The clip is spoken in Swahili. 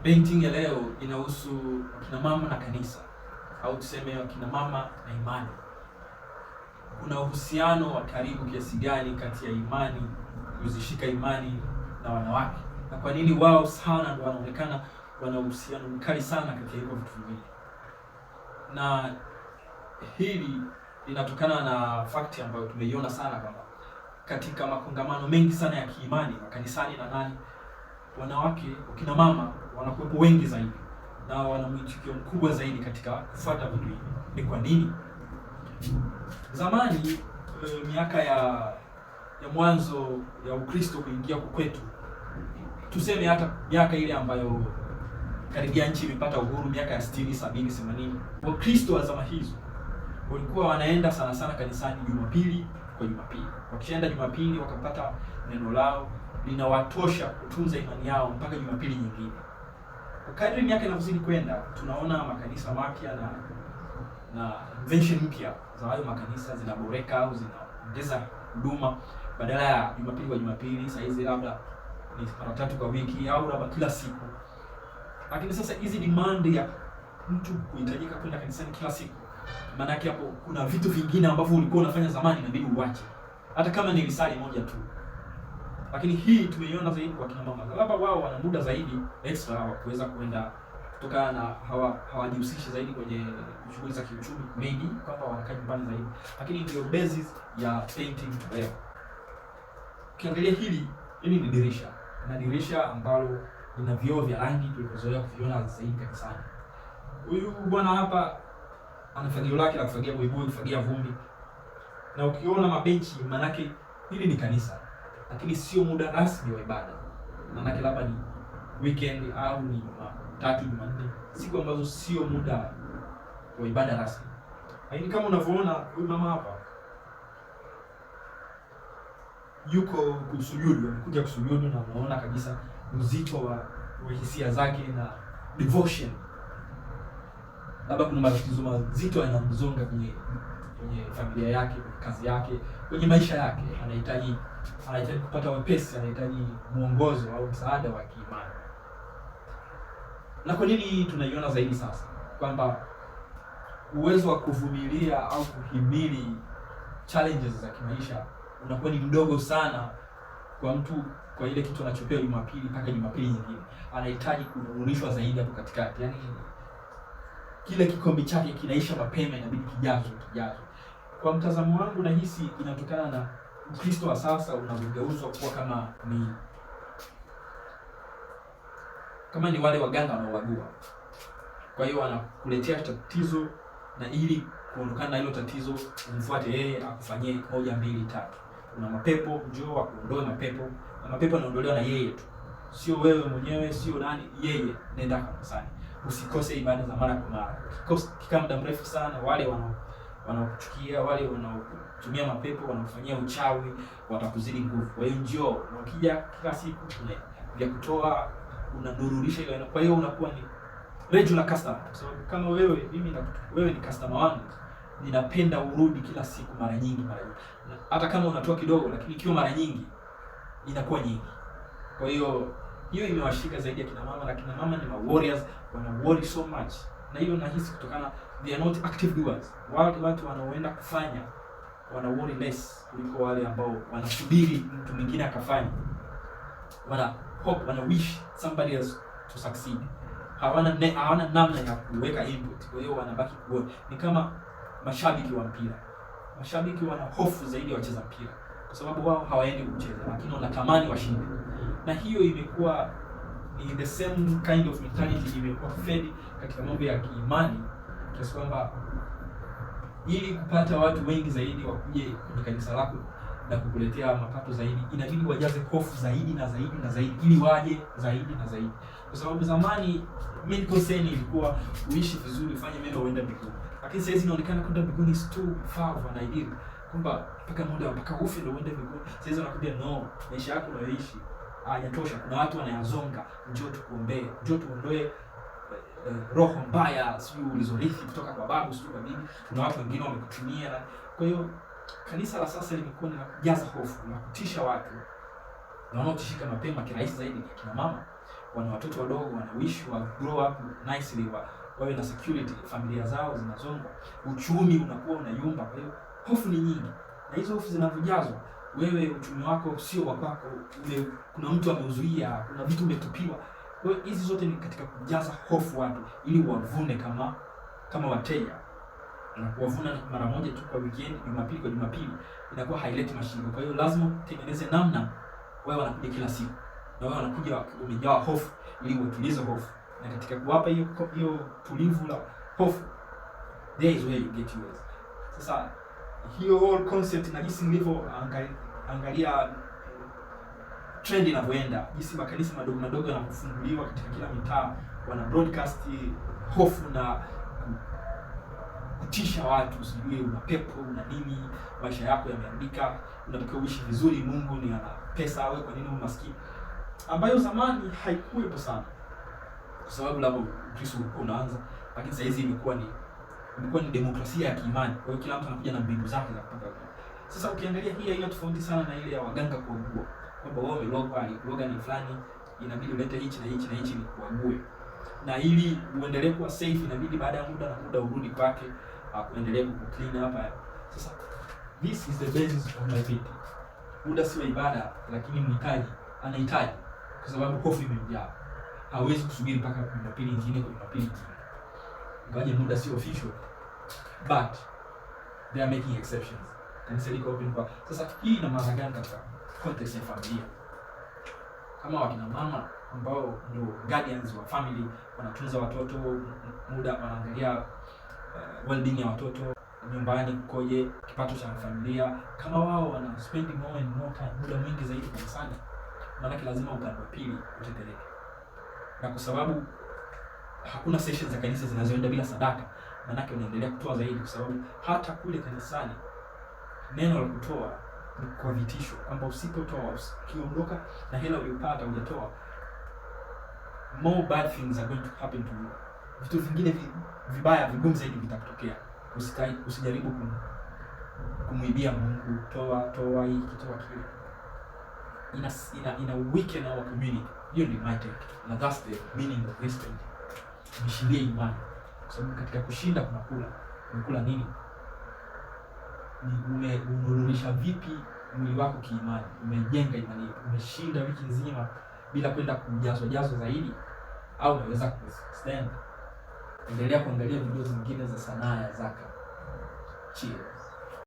Painting ya leo inahusu wakina mama na kanisa au tuseme wakina mama na imani. Kuna uhusiano wa karibu kiasi gani kati ya imani, kuzishika imani na wanawake, na kwa nini wao sana ndio wanaonekana wana uhusiano mkali sana kati ya hivyo vitu viwili? Na hili linatokana na fact ambayo tumeiona sana kwamba katika makongamano mengi sana ya kiimani makanisani na nani, wanawake, wakina mama wanakuwepo wengi zaidi na wana mwitikio mkubwa zaidi katika kufuata vitu hivi. Ni kwa nini? Zamani miaka ya mwanzo ya Ukristo kuingia huku kwetu, tuseme hata miaka ile ambayo karibia nchi imepata uhuru, miaka ya 60, 70, 80, Wakristo wa zama hizo walikuwa wanaenda sana sana kanisani Jumapili kwa Jumapili. Wakishaenda Jumapili wakapata neno lao linawatosha kutunza imani yao mpaka Jumapili nyingine. Kwa kadri miaka inavyozidi kwenda, tunaona makanisa mapya na invention mpya za hayo makanisa zinaboreka au zinaongeza huduma. Badala ya Jumapili kwa Jumapili, saa hizi labda ni mara tatu kwa wiki au labda kila siku. Lakini sasa hizi demand ya mtu kuhitajika kwenda kanisani kila siku, maana yake hapo kuna vitu vingine ambavyo ulikuwa unafanya zamani inabidi uache, hata kama ni lisaa moja tu. Lakini hii tumeiona zaidi kwa kina mama, labda wao wana muda zaidi extra wa kuweza kwenda kutokana na hawajihusishi zaidi kwenye shughuli za kiuchumi, maybe kwamba wanakaa nyumbani zaidi, lakini ndio basis ya painting leo. Ukiangalia hili ni dirisha, na dirisha ambalo lina vioo vya rangi tulivyozoea kuviona zaidi kanisani. Huyu bwana hapa ana fagio lake la kufagia buibui, kufagia vumbi, na ukiona mabenchi, manake hili ni kanisa, lakini sio muda rasmi wa ibada, manake labda ni weekend au ni Jumatatu, Jumanne, siku ambazo sio muda wa ibada rasmi. Lakini kama unavyoona huyu mama hapa yuko kusujudu, amekuja kusujudu, na unaona kabisa uzito wa hisia zake na devotion. Labda kuna matatizo mazito yanamzonga kwenye familia yake, kwenye kazi yake, kwenye maisha yake, anahitaji kupata wepesi, anahitaji mwongozo au msaada wa kiimani. Na kwa nini tunaiona zaidi sasa kwamba uwezo wa kuvumilia au kuhimili challenges za kimaisha unakuwa ni mdogo sana kwa mtu, kwa ile kitu anachopewa Jumapili mpaka Jumapili nyingine, anahitaji kununulishwa zaidi hapo katikati. Yaani kile kikombe chake kinaisha mapema, inabidi kijazwe kijazwe. Kwa mtazamo wangu, nahisi inatokana na Ukristo wa sasa unavyogeuzwa kuwa kama ni wale waganga wanaowagua. Kwa hiyo wanakuletea tatizo, na ili kuondokana na hilo tatizo umfuate yeye akufanyie moja, mbili, tatu. Kuna mapepo, njoo akuondoe mapepo, na mapepo yanaondolewa na yeye tu, sio wewe mwenyewe, sio nani, yeye. Nenda kanisani, usikose ibada za mara kwa mara. Ukikaa muda mrefu sana, wale wanaokuchukia, wale wanaotumia mapepo, wanaofanyia uchawi watakuzidi nguvu. Kwa hiyo njoo, ukija kila siku kuna vya kutoa, unanururisha ile. Kwa hiyo unakuwa ni regular customer, kwa sababu kama wewe mimi na wewe ni customer wangu, ninapenda urudi kila siku mara nyingi mara nyingi, hata kama unatoa kidogo, lakini ikiwa mara nyingi inakuwa nyingi. Kwa hiyo hiyo imewashika zaidi ya kina mama, na kina mama ni ma warriors, wana worry so much, na hiyo nahisi kutokana they are not active doers. Wale watu wanaoenda kufanya wana worry less kuliko wale ambao wanasubiri mtu mwingine akafanya. Wana hope, wana wish somebody else to succeed. Hawana namna ya kuweka input, kwa hiyo wanabaki kuona ni kama mashabiki wa mpira. Mashabiki wana hofu zaidi ya wacheza mpira kwa sababu wao hawaendi kucheza, lakini wanatamani washinde, na hiyo imekuwa ni the same kind of mentality imekuwa fed katika mambo ya kiimani, kiasi kwamba ili kupata watu wengi zaidi wakuje kwenye kanisa lako na kukuletea mapato zaidi, inabidi wajaze hofu zaidi na zaidi na zaidi, ili waje zaidi na zaidi, kwa sababu zamani main concern ilikuwa uishi vizuri, ufanye mema, uende mbinguni. Lakini sasa hizi inaonekana kwenda mbinguni is too far of an idea, kwamba mpaka muda mpaka ufe ndio uende mbinguni. Sasa hizi wanakuambia no, maisha yako unayoishi hayatosha, kuna watu wanayazonga, njoo tukuombee, njoo tuondoe roho mbaya sijui ulizorithi kutoka kwa babu sijui kwa bibi. Kuna watu wengine wamekutumia. Na kwa hiyo kanisa la sasa limekuwa ni la kujaza hofu na kutisha watu, na wanaotishika mapema kirahisi zaidi ni akina mama. Wana watoto wadogo, wana wish wa grow up nicely, wawe na security, familia zao zinazongwa, uchumi unakuwa unayumba. Kwa hiyo hofu ni nyingi, na hizo hofu zinavyojazwa, wewe uchumi wako sio wa kwako, kuna mtu ameuzuia, kuna vitu umetupiwa. Kwa hiyo hizi zote ni katika kujaza hofu watu ili wavune kama wateja, na kuwavuna mara moja tu kwa weekend, Jumapili kwa Jumapili inakuwa haileti mashiko. Kwa hiyo lazima utengeneze namna wao wanakuja kila siku, na wao wanakuja wamejawa hofu, ili watulize hofu, na katika kuwapa hiyo tulivu la hofu, there is where you get yours. Sasa hiyo whole concept na jinsi nilivyo angalia trend inavyoenda, jinsi makanisa madogo madogo yanapofunguliwa katika kila mitaa, wana broadcast hofu na kutisha watu, sijui una pepo, una nini, maisha yako yameharibika, unatakiwa uishi vizuri, Mungu ni ana pesa, wewe kwa nini umaskini, ambayo zamani haikuwepo sana, kwa sababu labda Ukristo ulikuwa unaanza, lakini sasa hizi imekuwa ni demokrasia ya kiimani. Kwa hiyo kila mtu anakuja na mbinu zake za kupata. Sasa ukiangalia hii haina tofauti sana na ile ya waganga kuagua, kwamba wewe umelogwa, alikuloga ni fulani, inabidi ulete hichi na hichi na hichi ni kuague, na ili uendelee kuwa safe inabidi baada ya muda na muda urudi kwake kuendelea ku clean hapa. Sasa this is the basis of my video. Muda si wa ibada, lakini mhitaji anahitaji, kwa sababu hofu imemjaa, hawezi kusubiri mpaka Jumapili nyingine kwa Jumapili nyingine. Ingawaje muda si official, but they are making exceptions. Kanisa liko open kwa sasa. Hii ina maana gani katika context ya familia? Kama wakina mama ambao ndio guardians wa family, wanatunza watoto muda, wanaangalia well-being ya watoto nyumbani kukoje, kipato cha familia, kama wao wana spend more and more time, muda mwingi zaidi kanisani, maanake lazima upande wa pili utetereke, na kwa sababu hakuna sessions za kanisa zinazoenda bila sadaka, maanake unaendelea kutoa zaidi, kwa sababu hata kule kanisani neno la kutoa ni kwa vitisho kwamba usipotoa, ukiondoka na hela uliyopata hujatoa, more bad things are going to happen to you. Vitu vingine vibaya vigumu zaidi vitakutokea. Usijaribu kumwibia Mungu, toa toa hiki, toa kile. Ina weaken our community. Hiyo ndio my take, na that's the meaning of this thing. Jishindie imani, kwa sababu katika kushinda kuna kula. Umekula nini? Ni umerudisha vipi mwili wako kiimani? Umejenga imani ipi? Umeshinda wiki nzima bila kwenda kujazwa jazwa zaidi, au umeweza kustand? Endelea kuangalia video zingine za sanaa ya zaka. Cheers.